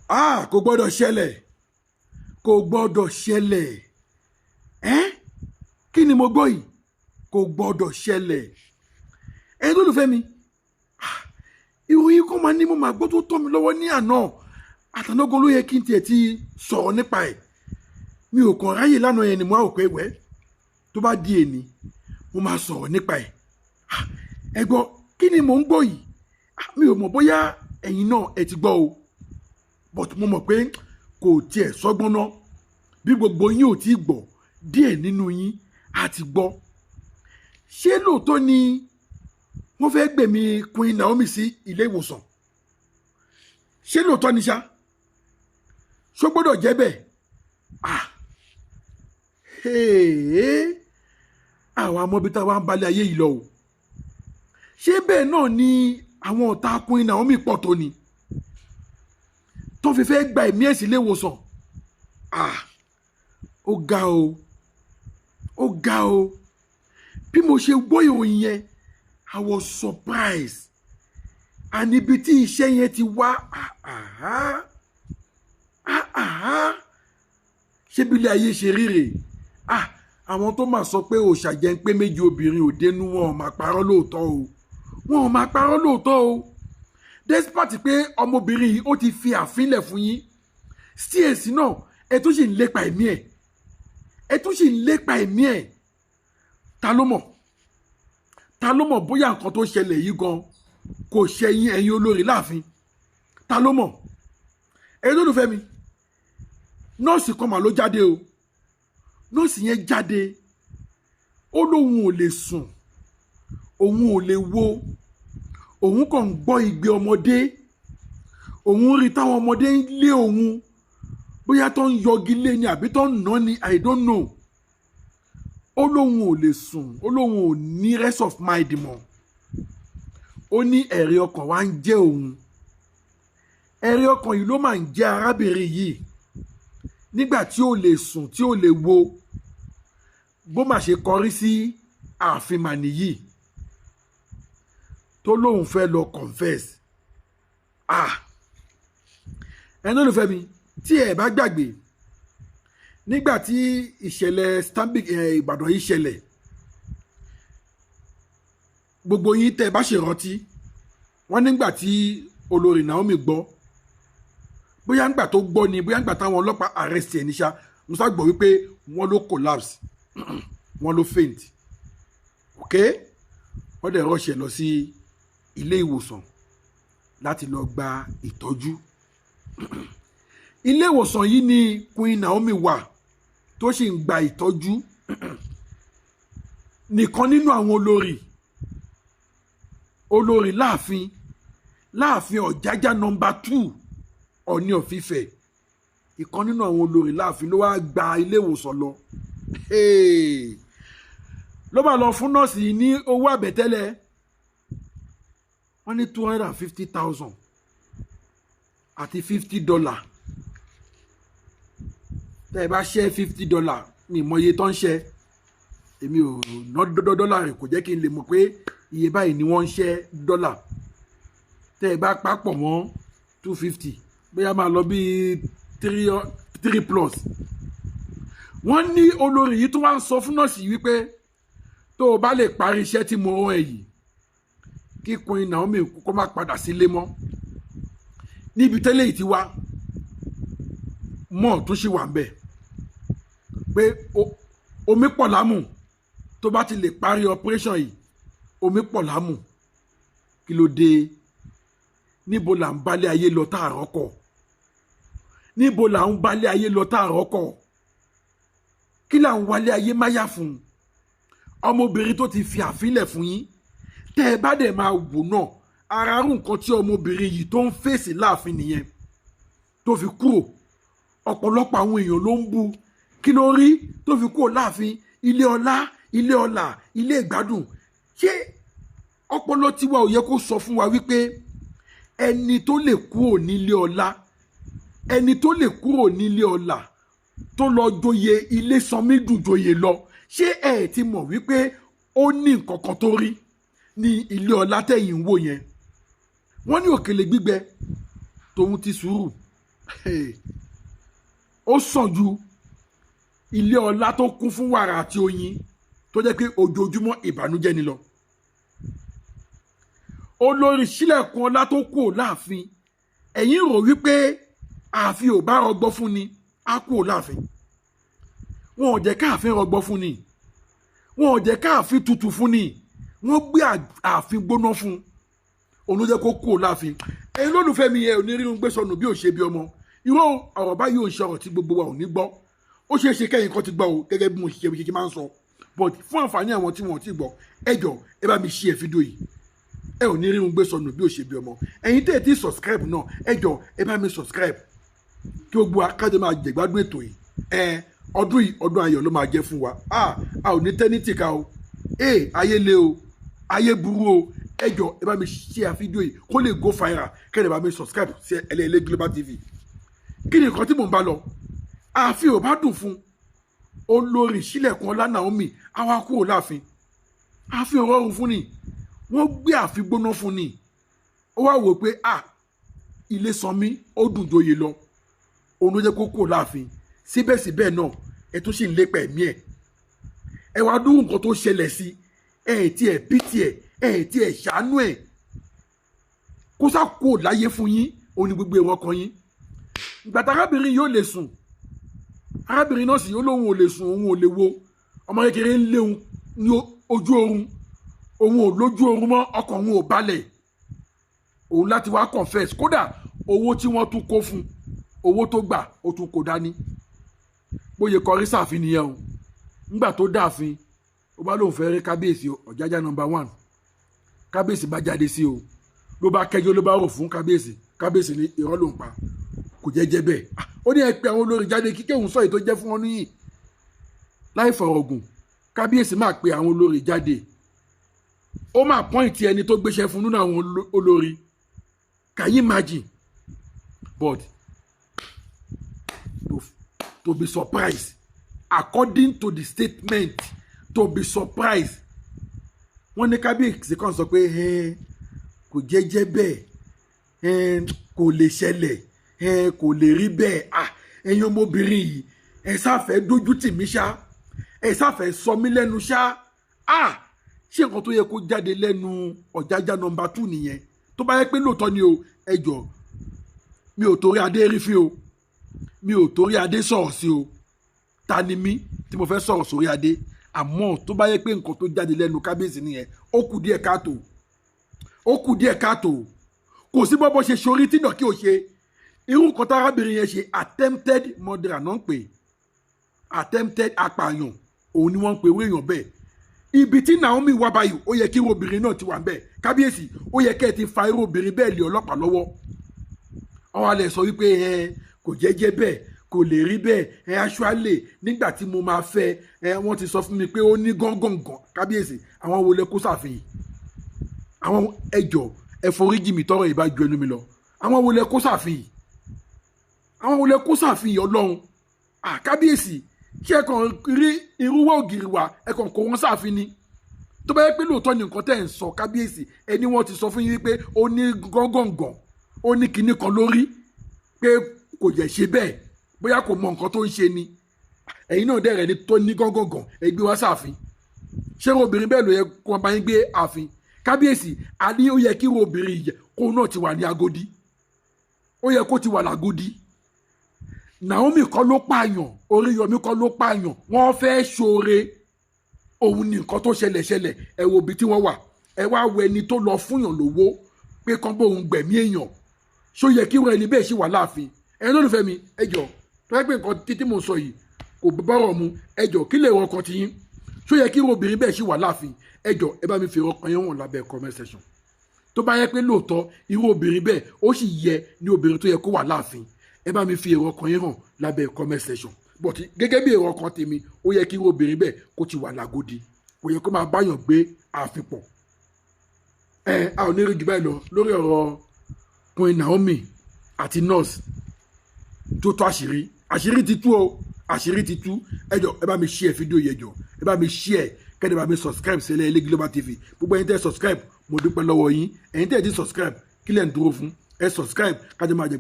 Ah, kò gbọ́dọ̀ ṣẹlẹ̀, kò gbọ́dọ̀ ṣẹlẹ̀. Ẹ́, kí ni mo gbọ́ yìí? Kò gbọ́dọ̀ ṣẹlẹ̀. Ẹ̀yin olólùfẹ́ mi, ìròyìn kan máa ní mo máa gbọ́ tó tọ́ mi lọ́wọ́ ní àná àtànágan ló yẹ kí n tiẹ̀ ti sọ̀rọ̀ nípa ẹ̀. Mi ò kàn ráyè lánàá yẹn ni mo á rò pé wẹ́ tó bá di èní mo máa sọ̀rọ̀ nípa ẹ̀. Ẹ gbọ́, kí ni mò ń gbọ́ yìí? Mi ò mọ̀ bóyá ẹ̀yin náà ẹ ti gbọ́ o, but mo mọ̀ pé kò tiẹ̀ sọ́gbọ́n ná. Bí gbogbo yín ò tí ì gbọ́, díẹ̀ nínú yín á ti gbọ́. Ṣé lóòótọ́ ni wọ́n fẹ́ gbẹ̀mí Queen Naomi sí ilé ìwòsàn? Ṣé lóòótọ́ ni ṣá? Ṣó gbọ́dọ̀ jẹ́ bẹ́ẹ̀? Ah, hey, àwọn amọ́bí tá a wá ń balẹ̀ ayé yìí lọ o. Ṣé bẹ́ẹ̀ náà ni àwọn ọ̀tá Queen Naomi pọ̀ tó ni tó fi fẹ́ gba ẹ̀mí ẹ̀ sí ilé ìwòsàn? Ah, ó ga o, ó ga o. Bí mo ṣe gbọ́ ìròyìn yẹn, I was surprised. And ibi tí iṣẹ́ yẹn ti wá, ah ah ah ah, ṣé bí ilé ayé ṣe rí rèé? Ah, àwọn tó máa sọ pé òòṣà jẹ́ ń pé méjì obìnrin ò dénú, wọn ò máa parọ́ lóòótọ́ o, wọn ò máa parọ́ lóòótọ́ o. Despite pé ọmọbìnrin yìí ó ti fi àfínlẹ̀ fún yín, CAC náà ẹ tún sì ń lépa ẹ̀mí ẹ̀, ẹ tún sì ń lépa ẹ̀mí ẹ̀. Ta ló mọ̀? Ta ló mọ̀ bóyá nǹkan tó ṣẹlẹ̀ yìí gan kò ṣẹyìn ẹ̀yin olórí láàfin? Ta ló mọ̀? Ẹ̀yin olólùfẹ́ mi, nọ́ọ̀sì kan mà ló jáde o. Nọ́ọ̀sì yẹn jáde, ó lóun ò lè sùn, òun ò lè wo, òun kàn ń gbọ́ igbe ọmọdé, òun rí táwọn ọmọdé ń lé òun, bóyá tó ń yọgi lé ni àbí tó ń nà ni, I don't know. Ó lóun ò lè sùn, ó lóun ò ní rest of mind mọ́. Ó ní ẹ̀rí ọkàn wa ń jẹ́ òun. Ẹ̀rí ọkàn yìí ló máa ń jẹ́ arábìnrin yìí nígbà tí ó lè sùn, tí ó lè wo. Bó má ṣe kọrí sí ààfin mà nìyí tó lóun fẹ́ lọ confess. Ah, ẹni olùfẹ́ mi, tí ẹ bá gbàgbé, nígbà tí ìṣẹ̀lẹ̀ Stanbic Ìbàdàn yìí ṣẹlẹ̀, gbogbo yín tẹ́ ẹ bá ṣe rántí, wọ́n nígbà tí olórí Naomi gbọ́, bóyá ńgbà tó gbọ́ ni, bóyá ńgbà táwọn ọlọ́pàá arrest ẹ̀ níṣà, musa gbọ́ wípé wọ́n ló collapse, wọ́n ló faint. Ok, wọ́n dẹ̀ rush ẹ̀ lọ sí ilé ìwòsàn láti lọ gba ìtọ́jú. Ilé ìwòsàn yìí ni Queen Naomi wà tó sì ń gba ìtọ́jú. Nìkan nínú àwọn olórí láàfin Ọ̀jájá number 2, Ọọ̀ni of Ifẹ̀, ìkan nínú àwọn olórí láàfin ló wá gba ilé ìwòsàn lọ, ló bá lọ fún nọ́ọ̀sì yìí ní owó àbẹ̀tẹ́lẹ̀. Wọ́n ní 250,000 àti $50. Tẹ́ ẹ bá ṣẹ́ $50 ní ìmọ̀ye tó ń ṣẹ́, èmi ò ná dọ́là rẹ̀, kò jẹ́ kí n lè mọ̀ pé iye báyìí ni wọ́n ń ṣẹ́ dọ́là. Tẹ́ ẹ bá papọ̀ mọ́ 250, bóyá máa lọ bíi three three plus. Wọ́n ní olórí yìí tún wá ń sọ fún nọ́ọ̀sì yìí wípé tó o bá lè parí iṣẹ́ tí mo rán ẹ yìí, kí Queen Naomi kó má padà sílé mọ́ níbi tẹ́lẹ̀ yìí ti wá mọ́, tó ṣì wà ń bẹ̀ pé omi pọ̀ lámù. Tó bá ti lè parí operation yìí, omi pọ̀ lámù. Kí ló dé? Níbo là ń balẹ̀ ayé lọ tá àrọ́kọ̀? Níbo là ń balẹ̀ ayé lọ tá àrọ́kọ̀? Kí là ń wálé ayé máyà fún? Ọmọbìnrin tó ti fi àfilẹ̀ fún yín, tẹ́ ẹ bá dẹ̀ máa wò náà, ara rú nǹkan tí ọmọbìnrin yìí tó ń fèsì láàfin nìyẹn tó fi kúrò. Ọ̀pọ̀lọpọ̀ àwọn èèyàn ló ń bu kí ló rí tó fi kúrò láàfin, ilé ọlá, ilé ọlà, ilé ìgbádùn. Ṣé ọpọlọ tiwa ò yẹ kó sọ fún wa wípé ẹni tó lè kúrò nílé ọlá, ẹni tó lè kúrò nílé ọlà tó lọ joyè ilé sanmídùn joyè lọ, ṣé ẹ ti mọ̀ wípé ó ní nǹkan kan tó rí ní ilé ọlá tẹ̀yìn ń wò yẹn? Wọ́n ní òkèlè gbígbẹ tòun ti sùúrù. Ó sàn ju ilé ọlá tó kún fún wàrà àti oyin tó jẹ́ pé ojoojúmọ́ ìbànújẹ́ ni lọ. Olórí Sílẹ̀kùn ọlá tó kù láàfin, ẹ̀yin rò wípé ààfin ò bá rọgbọ fún ni, á kú láàfin. Wọn ò jẹ́ káàfin rọgbọ fún ni, wọn ò jẹ́ káàfin tutù fún ni, wọ́n gbé ààfin gbóná fún òun ló jẹ́ kó kú láàfin. Ẹ̀yin lólùfẹ́ mi, ẹ ò ní rírun gbé sọnù bí ò ṣe bí ọmọ. Irú ọ̀rọ̀ báyìí ò ń ṣe ọ̀rọ̀ tí gbogbo wa ò ní gbọ́. Ó ṣeé ṣe kẹ́yìn kan ti gbọ́ o, gẹ́gẹ́ bí mo ṣe máa ń sọ, but fún àǹfààní àwọn tí wọn ò tí gbọ́, ẹ jọ, ẹ bá mi share fídíò yìí. Ẹ ò ní rírun gbé sọnù bí ò ṣe bí ọmọ. Ẹ̀yin tẹ́ ẹ ti subscribe náà, ẹ jọ, ẹ bá mi subscribe kí gbogbo akájọ máa jẹ̀gbádùn ètò yìí. Ẹ ọdún yìí, ọdún ayọ̀ ló máa jẹ́ fún wa. A ò ní tẹ́ní tìka o. Ẹ ayé le o, ayé burú o. Ẹ jọ, ẹ bá mi share fídíò yìí kó lè go viral, kẹ́ ẹ bá mi subscribe sí Ẹlẹ́ẹ̀lẹ́ Global TV. Kí ni nǹkan tí mò ń bá lọ? Ààfin ò bá dùn fún olórí Sílẹ̀kùn ọlá Naomi, àwa kúrò láàfin. Ààfin ò rọrùn fún ni, wọ́n gbé ààfin gbóná fún ni. Ó wá wò pé à ilé sanmi ó dùn joyè lọ, òun ló jẹ́ kó kúrò láàfin. Síbẹ̀síbẹ̀ náà, ẹ tún sì ń lépa ẹ̀mí ẹ̀. Ẹ wá dúró, nǹkan tó ṣẹlẹ̀ sí ẹ, ẹ̀ tí ẹ̀ bí tiẹ̀, ẹ̀ tí ẹ̀ ṣàánú ẹ̀, kó sá kúrò láyé fún yín, òun ni gbogbo èrò ọkàn yín. Ìgbà tí arábìnrin yóò lè sùn, arábìnrin náà sì ó lóun ò lè sùn, òun ò lè wo ọmọ kékeré ń léun ní ojú oorun, òun ò lójú oorun mọ́, ọkàn òun ò balẹ̀, òun láti wá confess. Kódà owó tí wọ́n tún kó fún, owó tó gbà, ó tún kó dání. Bóyá kọrí sàfin nìyẹn o. Nígbà tó dáàfin, ó bá lóun fẹ́ rí kábíyèsí Ọ̀jájá number one. Kábíyèsí bá jáde sí o, ló bá kẹjọ, ló bá rò fún kábíyèsí. Kábíyèsí ní irọ́ ló ń pa, kò jẹ́ jẹ́ bẹ́ẹ̀. Ó ní ẹ pé àwọn olórí jáde kíkẹ́ òun sọ èyí tó jẹ́ fún wọn níyì. Láì fọ̀rọ̀gùn, kábíyèsí máa pe àwọn olórí jáde. Ó máa point ẹni tó gbéṣẹ́ fún nínú àwọn olórí. Can you imagine? But to be surprised, according to the statement, to be surprised, wọ́n ní kábíyèsí kan sọ pé kò jẹ́jẹ́ bẹ́ẹ̀, kò lè ṣẹlẹ̀, kò lè rí bẹ́ẹ̀. Ah, ẹ̀yin ọmọbìnrin yìí, ẹ sáfẹ́ dójú tì mí ṣá, ẹ sáfẹ́ sọ mí lẹ́nu ṣá. Ah, ṣé nǹkan tó yẹ kó jáde lẹ́nu Ọ̀jájá number two nìyẹn? Tó bá yẹ pé lóòótọ́ ni o, ẹ jọ, mi ò torí adé rí fi o, mi ò torí adé sọ̀rọ̀ sí o. Ta ni mí tí mo fẹ́ sọ̀rọ̀ sórí adé? Àmọ́ tó bá yẹ pé nǹkan tó jáde lẹ́nu kábíyèsí nìyẹn, ó kù díẹ̀ káàtó, ó kù díẹ̀ káàtó. Kò sí bọ́bọ́ ṣe sorí tí náà kí o ṣe irú nǹkan tárábìnrin yẹn ṣe. Attempted murder náà ń pè, attempted apààyàn, òun ni wọ́n ń pè ewé èèyàn bẹ́ẹ̀. Ibi tí Naomi wá báyìí, ó yẹ kí irú obìnrin náà ti wà ńbẹ̀. Kábíyèsí, ó yẹ kẹ́ ẹ ti fa irú obìnrin bẹ́ẹ̀ lé ọlọ́pàá lọ́wọ́. Àwọn alẹ́ sọ wípé ẹ kò jẹ́jẹ́ bẹ́ẹ̀, kò lè rí bẹ́ẹ̀. Ẹ actually, nígbà tí mo máa fẹ́ ẹ, wọ́n ti sọ fún mi pé ó ní gángangan. Kábíyèsí, àwọn wo lẹ kó sàfihàn? Àwọn ẹjọ́, ẹ foríjì mi tọrọ ìbá ju ẹnu mi lọ. Àwọn wo lẹ kó sàfihàn? Àwọn wo lẹ kó sàfihàn? Ọlọ́run! Kábíyèsí, ṣé ẹ kàn rí irúwọ́ ògiri wa, ẹ kàn kó wọn sáàfin ni? Tó bá yẹ pé lóòótọ́ ni nǹkan tẹ́ ẹ̀ ń sọ, kábíyèsí, ẹni wọ́n ti sọ fún yín wípé ó ní gángangan, ó ní kinní kan lórí, pé kò yẹ ṣe bẹ́ẹ̀, bóyá kò mọ nǹkan tó ń ṣe ni. Ẹ̀yin náà dẹ̀rẹ̀ ni tó ní gángangan, ẹ gbé wá sáàfin. Ṣé obìnrin bẹ́ẹ̀ ló yẹ kó wọn bá yín gbé ààfin? Kábíyèsí, a ní ó yẹ kí obìnrin yìí kó náà ti wà ní Agodi, ó yẹ kó ti wà lágodi. Naomi kọ́ ló pààyàn, Oríyọmí kọ́ ló pààyàn. Wọ́n fẹ́ ṣoore, òun ní nǹkan tó ṣẹlẹ̀ ṣẹlẹ̀. Ẹ wo ibi tí wọ́n wà, ẹ wá wo ẹni tó lọ fúnyàn lówó pé kán bóun gbẹ̀mí èèyàn. Ṣó yẹ kí wọ́n ẹni bẹ́ẹ̀ ṣì wà láàfin? Ẹ̀yin lólùfẹ́ mi, ẹ jọ, tó yẹ pé nǹkan títí mò ń sọ yìí kò bọ́rọ̀ mu, ẹ jọ, kí lè rọkàn ti yín? Ṣó yẹ kí obìnrin bẹ́ẹ̀ ṣì wà láàfin? Ẹ jọ, ẹ bá mi fi ọkàn yín wọ̀n lábẹ́ comment section. Tó bá yẹ pé lóòótọ́ irú obìnrin bẹ́ẹ̀ ó sì yẹ ní obìnrin tó yẹ kó wà láàfin, ẹ bá mi fi èrò ọkàn yín hàn lábẹ́ comment section. But gẹ́gẹ́ bí èrò ọkàn tèmi, ó yẹ kí irú obìnrin bẹ́ẹ̀ kó ti wà lágodi, kò yẹ kó máa báyàn gbé ààfin pọ̀. Ẹ a ò ní rí jù báyìí lọ lórí ọ̀rọ̀ Queen Naomi àti nurse tó tó àṣírí. Àṣírí ti tú o, àṣírí ti tú. Ẹ jọ, ẹ bá mi share fídíò yẹn. Jọ, ẹ bá mi share, kẹ́ni bá mi subscribe sí Ẹlẹ́yẹlé Global TV. Gbogbo ẹ̀yin tẹ́ subscribe, mo dúpẹ́ lọ́wọ́ yín. Ẹ̀yin tẹ́ ti subscribe, kí lẹ̀ ń dúró fún? Ẹ subscribe kájọ máa jẹ.